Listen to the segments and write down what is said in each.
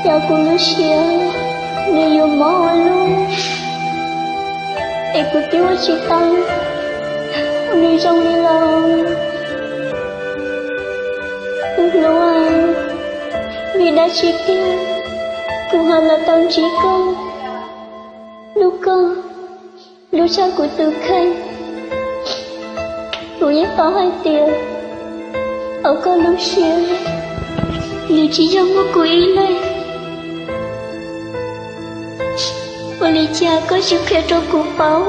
Yog kuv lub siab nws yuav mob ua luaj, es kuv twb ua tsis tau nws zoo li los. Kuv hluas, vim dab tsi tiag kuv ho los tau ntsib koj? Hlub koj, hlub tshaj kuv tus kheej. Kuv yeej paub hais tias hauv koj lub siab nws tsis yog muaj kuv ib leeg. Ua li cas koj tsis qhia rau kuv paub?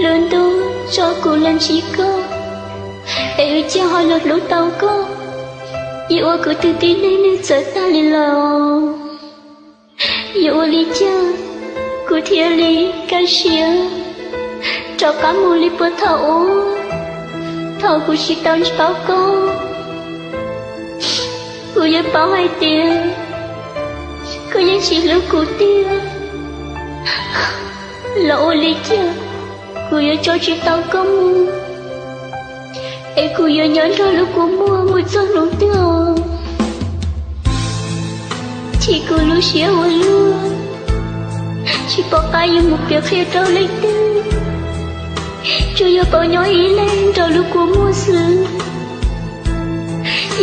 Lub ntuj tso kuv los ntsib koj, es ua cas ho los hlub tau koj, yeej ua kuv tus tib neeg nws txawv tag li lawm. Yuav ua li cas kuv thiaj li kaj siab rov qab mus li puag thaum ub, thaum kuv tsis tau ntsib koj? Kuv yeej paub hais tias koj yeej tsis hlub kuv tiag, los ua li cas kuv yuav tso tsis tau koj mus, es kuv yuav nyob nrog lub kua muag mus txog hnub twg? Chim kuv lub siab ua luaj, tsis pom qab yuav mus piav qhia rau leej twg, tsuas yog tau nyob ib leeg nrog lub kua muag xwb.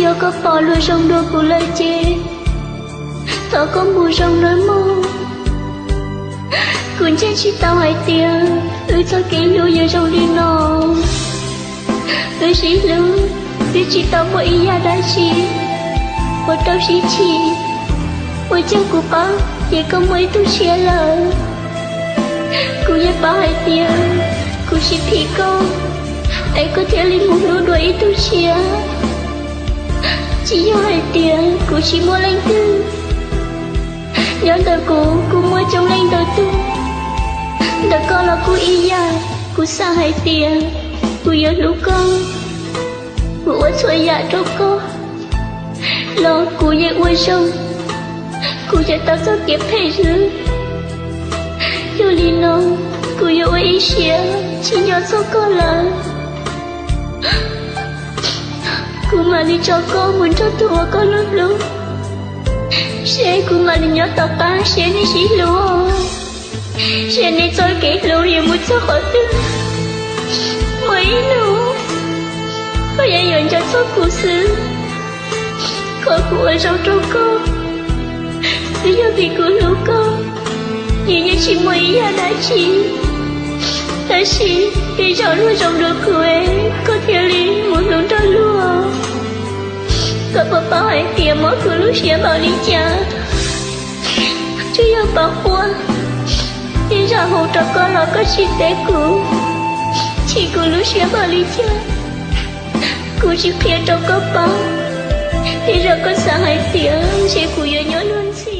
Yog koj pom luag zoo dua kuv lawm ces thov koj mus zoo nawb mog. Kuv ntseeg tsis tau hais tias wb txoj kev hlub yuav zoo li no. Wb sib hlub twb tsis tau muaj ib yam dab tsi uas rau sib chim, ua cas kuv paub tias koj muaj ib tug tshiab lawm. Kuv yeej paub hais tias kuv tsis phim koj, es koj thiaj li mus hlub dua ib tug tshiab. Tsis yog hais tias kuv tsis muaj leej twg, nyob ntawm kuv kuv muaj coob leej ntau tus, ntawm koj los kuj ib yam. Kuv xav hais tias kuv yuav hlub koj, kuv ua txhua yam rau koj los kuv yeej ua zoo, kuv yuav tau txoj kev phem xwb. Yog li no kuv yuav ua ib siab tsis nco txog koj lawm. Kuv mam li tso koj mus nrog tus uas koj hlub hlub, seb kuv mam li nyob tom qab seb nej sib hlub, seb nej txoj kev hlub yuav mus txog qhov twg. Muaj ib hnub koj yeej yuav nco txog kuv xwb. Qhov kuv ua zoo rau koj twb yog vim kuv hlub koj, nws yeej tsis muaj ib yam dab tsi. Tab sis tej zaum luag zoo dua kuv, koj thiaj li mus hlub nrog luag. Koj puas paub hais tias mob kuv lub siab npaum li cas? Tsuas yog pom quaj, tej zaum hu rau koj los koj tsis teb kuv, chim kuv lub siab npaum li cas. Kuv tsis qhia rau koj paub, tej zaum koj xav hais tias ntshe kuv yuav nyob luag ntxhi.